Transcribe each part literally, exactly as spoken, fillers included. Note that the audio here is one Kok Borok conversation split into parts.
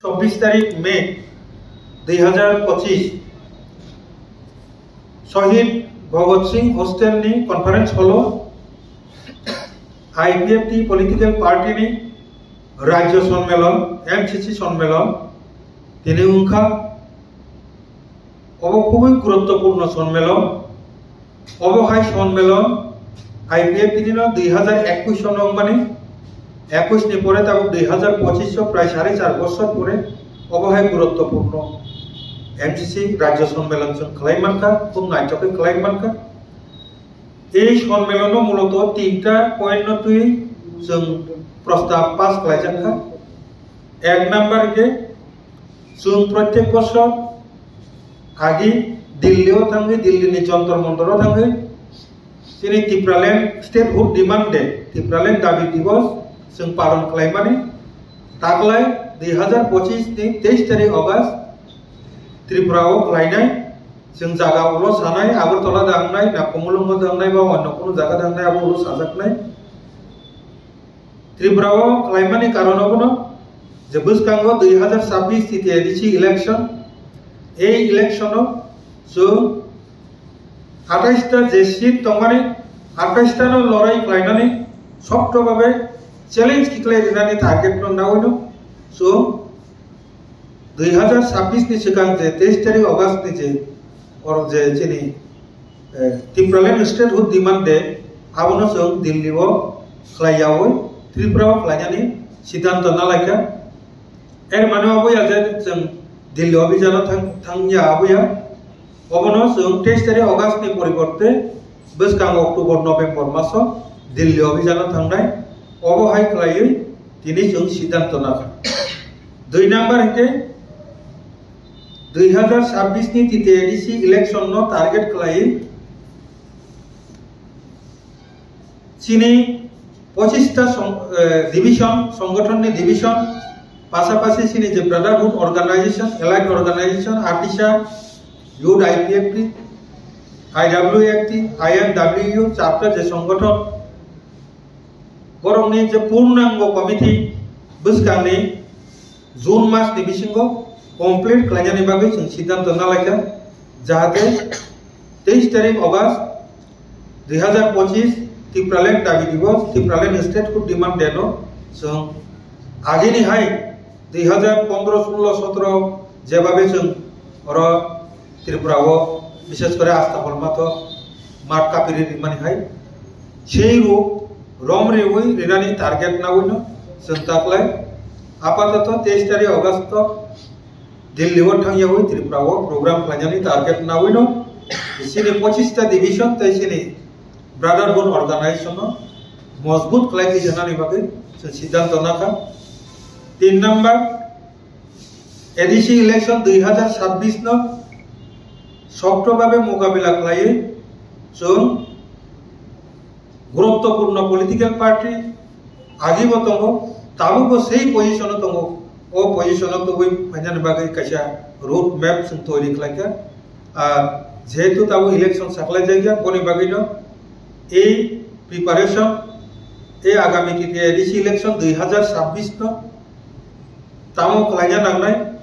Chobbish tarik May dui hazar pochis, Shohid Bhagat Singh Hostel ni conference hall o I P F T political party ni Rajya Sonmelon, M C C Sonmelon, tini wngkha. Obo khubui guruttopurno sonmelon. Obo hai sonmelon I P F T no dui hazar ekush sono wngmani, ekush ni pore tabuk dui hazar pochis o prai sare char bosor pore obo hai guruttopurno M C C Rajya Sonmelon chwng khlai mankha, khub naithok khe khlai mankha. Ei sonmelono muloto tinta point no twi chwng prostab pass khlaijak kha. Ek number khe chwng protek bosor agi Delhi o thangwi, Delhi ni Jantar Mantar o thangwi chini Tipraland statehood demand day, Tipraland dabi divos chwng palon khlaimani. Taklai dui hazar pochis ni teis tarik August Tripura o khlainai. Chwng jaga ulo sanai, Agartala da wngnai, na Kumulungo da wngnai, ba onno kunu jaga da wngnai, abo ulo sajaknai. Tripura o khlaimani karon obono je bwskango dui hazar chabbish T T A D C election, ei election o chwng atais ta je seat tongmani, atais ta no lorai khlainani sokto babe challenge khlai rinani target no nawino chwng dui hazar chabbish ni swkang je teis tarik August ni je oro je chini, eh, Tipraland statehood demand day, abono chwng Delhi o khlai yaui Tripura o khlainani siddhanto nalaikha. Er mane obo ya je chwng Delhi o bijano thang, thang ya abo ya. Obono chwng teis tarik August ni poriborte bwskango October, November maso Delhi o bijano thangnai. Obo hai khlaiwi tini chwng siddhanto nakha. Dui number hwnkhe dui hazar chabbish ni T T A D C election no target khlaiwi chini pochis ta song-, eh, division, songothon ni division, pasapasi chini je brotherhood organization, allied organization, ADISA, Youth I P F T, I W F T, I N W U, chapter je songothon, borokni je purnango committee bwskangni June mas ni bisingo complete khlainani bagwi chwng siddhanto nalaikha, jahate teis tarik August dui hazar pochis Tipraland dabi divos, Tipraland statehood demand day no chwng agini hai dui hazar pondro, sullo, sotro jebabe chwng oro Tripura o bishes kore Astaholma to mat kapiri rimani hai. Sei rok rom riwi rinani target nawino chwng taklai. Apatoto teis tarik August o Delhi o thangyawi Tripura o program khlainani target nawino chini pochis ta division tei chini brotherhood organization no mojbut khlai twijanani bagwi chwng siddhanto nakha. Tin number, A D C election dui hazar chabbish no sokto babe mokabila khlaiwi chwng guruttopurno political party agibo tongo, tabukbo sei position o tongo. O position o tubui phainani bagwi kaisa road map chwng toiri khlaikha. Ar jehetu tabuk election saklaijakya, boni bagwino ei preparation, ei agami T T A D C election dui hazar chabbish no tamo khlaina nangnai,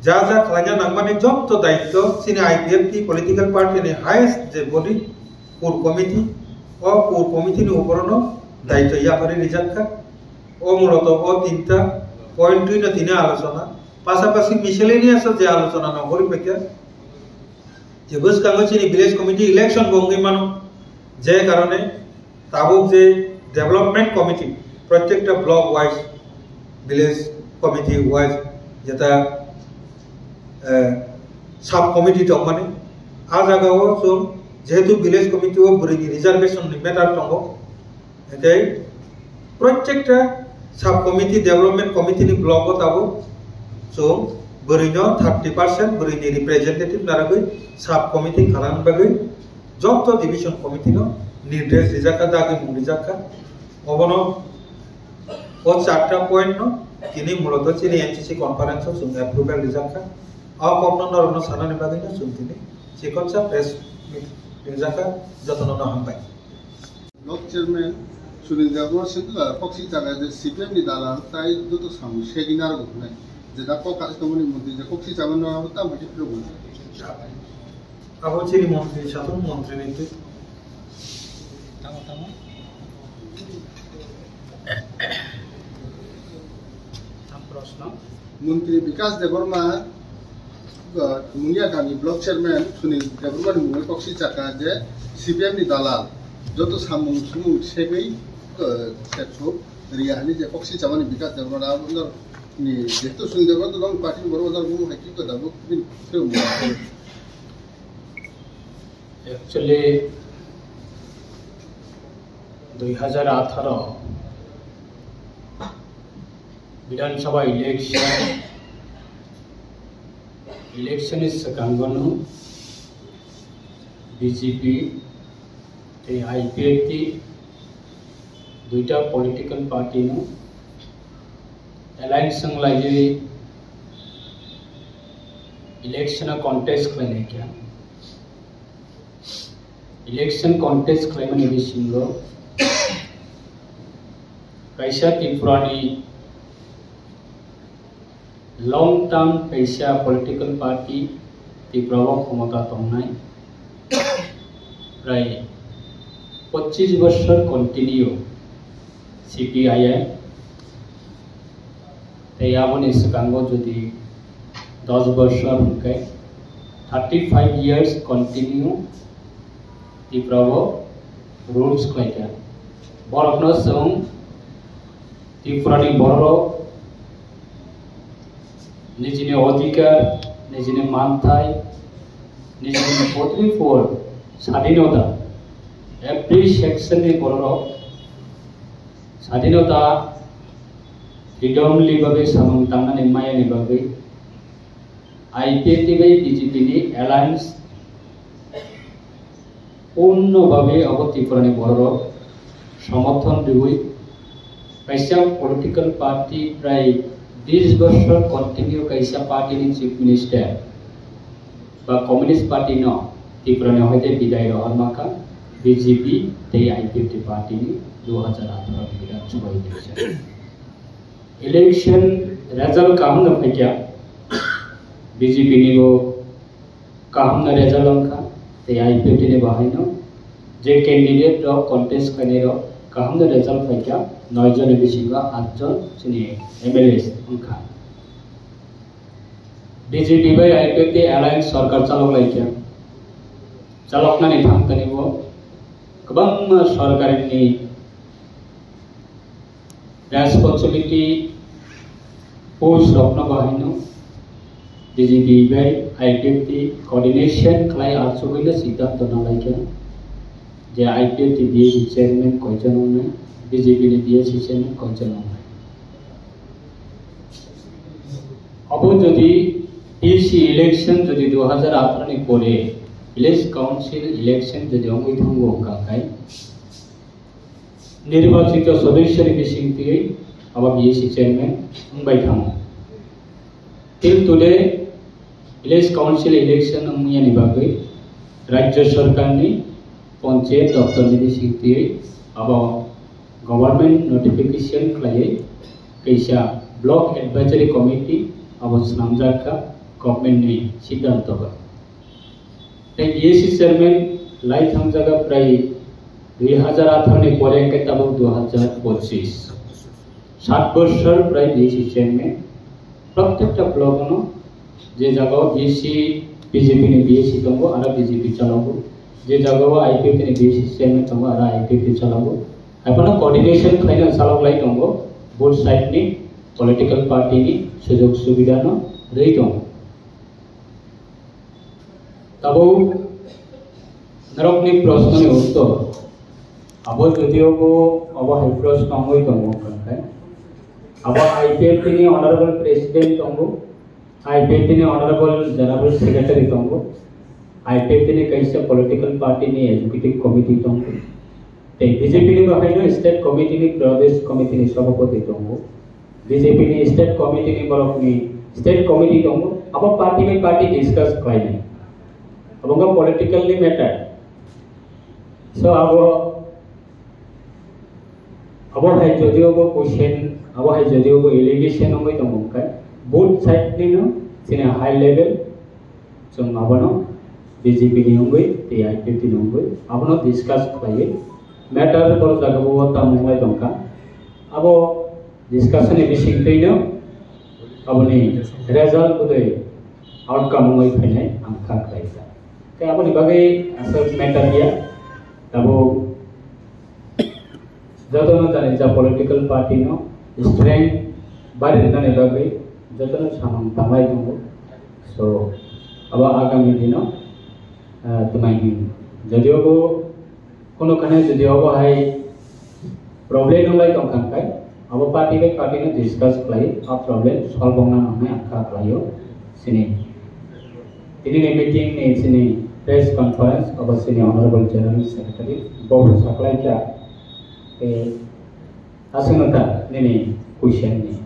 ja ja khlaina nangmani jotto daitto chini I P F T political party ni highest je body, core committee, o core committee ni uporono daitto yapharwi rijakkha. O muloto o tinta point twino tini alochona, pasapasi miscellaneous o je alochona no gori paikha, je bwskango chini village committee election bo wngwi mano, je karone tabuk je development committee, protekta block wise, village committee wise, jeta, eh, sub committee tongmani, a jagao chwng jehetu village committee o bwrwini reservation ni matter tongo, hwnkhe protekta sub committee, development committee ni block o tabuk chwng bwrwino thirty percent bwrwini representative narwgwi sub committee khanani bagwi jotto division committee no nirdesh rijak kha, dagimung rijak kha. Obono o charta point no tini muloto chini M C C conference o chwng approval rijak kha. O kokno norokno sanani bagwi no chwng tini chikon sa press meet rijak kha. Jotono no hambai. Block chairman, Sunil Debbarma sini la koksi jaga je C P M ni dalal tai joto samung segwi narwgo hwnwi. Je da kok kaisa tongmani montri je koksi jaga no abo tamo khe philok mano. Abo chini montri satung montri ni twi. Tamo, tamo. Tam proshno. Montri Bikash Debbarma, uh, Mungia Kami Block Chairman Sunil Debbarma ni mungwi koksi chaka je C P M ni dalal joto samung sumung segwi, uh, setsuk riya hwnwi je koksi chamani Bikash Debbarma abo ni jehetu Sunil Debbarma to dong party ni borok ojak bumo hai khe to dabo bini phiyok mung. Actually, dui hajar atharo Bidhan Sabha election, election ni swkango no B J P tei I P F T duita political party no alliance wng laiwi election o contest khlai lai kha. Election contest khlaimani bisingo kaisa Tripurani long term kaisa political party Tripura o khomota tongnai prai pochis bosor continue C P I M. Tei aboni swkango jodi dos bosor hwnkhe thirty five years continue Tripura o rules khlaikha. Borokno chwng Tripura ni borok nijini odhikar, nijini manthai, nijini bodri pur sadinota, every section ni borok sadinota freedomly bagwi samung tangnani mayani bagwi I P F T bai B J P ni alliance punno bagwi abo Tripura ni borok somorthon riwi kaisa political party prai bis bosor continue kaisa party ni chief minister ba Communist Party no Tripura ni hoite bidai rohor maka B J P tei I P F T party ni dui hajar atharo ni Bidhan Sabha election. Election result kaham no phaikya B J P ni bo kaham no result wngkha tei I P F T ni bahai no je candidate rok contest khainai rok kaham no result phaikya noi jon ni bisingo at jon chini M L As wngkha. B J P bai I P F T alliance sorkar chalok laikha. Chaloknani thangtani bo kwbangma sorkarini responsibility post rokno bahaino B J P bai I P F T coordination khlai achugwino siddhanto nalaikha je I P F T B S C chairman koijon wngnai, B J P ni B S C chairman koijon wngnai. Abo jodi B S C election jodi dui hajar atharo ni pore village council election jodi wngwi thango wngkha khai nirbachito sodosyoni bisingtwi abo B S C chairman wngbai thango. Till today village council election wngmani bagwi rajya sarkarni panchayat doptorni bisingtwi abo government notification khlaiwi kaisa block advisory committee abo swnamjak kha government ni siddhanto bai. Tei B S C chairman lai thangjaga prai dui hajar atharo ni pore hwnkhe tabuk dui hajar pochis. Sat bosor prai B S C chairman. Prottekta block no je jaga o B S C, B J P ni B S C tongo, aro B J P chalogo. Je jaga o I P F T ni B S C chairman tongo, aro I P F T chalogo. Haiphano coordination khlaina chalok lai tongo, both side ni political party ni sujog subida no rwi tongo. Tabuk norokni proshno ni uttor, abo jodi obo, obo hai proshno wngwi tongo, hwnkhe abo I P F T ni honorable president tongo, I P F T ni honorable general secretary tongo, I P F T ni kaisa political party ni executive committee tongo, tei B J P ni bahaino state committee ni pradesh committee ni sabhapati tongo. B J P ni state committee ni borok ni state committee tongo, abo party by party discuss khlainai. Abo wngkha political ni matter. So abo Abo hai jodio bo question, abo hai jodio bo allegation wngwi tongo hwnkhe, both side ni no chini high level chwng abono B J P ni wngwi tei I P F T ni wngwi abono discuss khlaiwi matter boro jaga bo tamo wnglai tongkha. Abo discussion ni bisingtwi no aboni result budai outcome wngwi phainai ang kha khlaijak. Tei aboni bagwi aswk matter ya, tabuk jotono jani ja political party no strength bari rwnani bagwi jotono samung tanglai tongo. So abo agami dino, ah, twmai hwn. Jodio bo kono kane jodi obo hai problem wng lai tong kha khe, abo party bai party no discuss khlai, a problem solve wngna nangnai ang kha khlaio. Sini tini ni meeting ni sini press conference obo sini Honorable General Secretary bo saklai kha. Tei aswkno ta nini question ni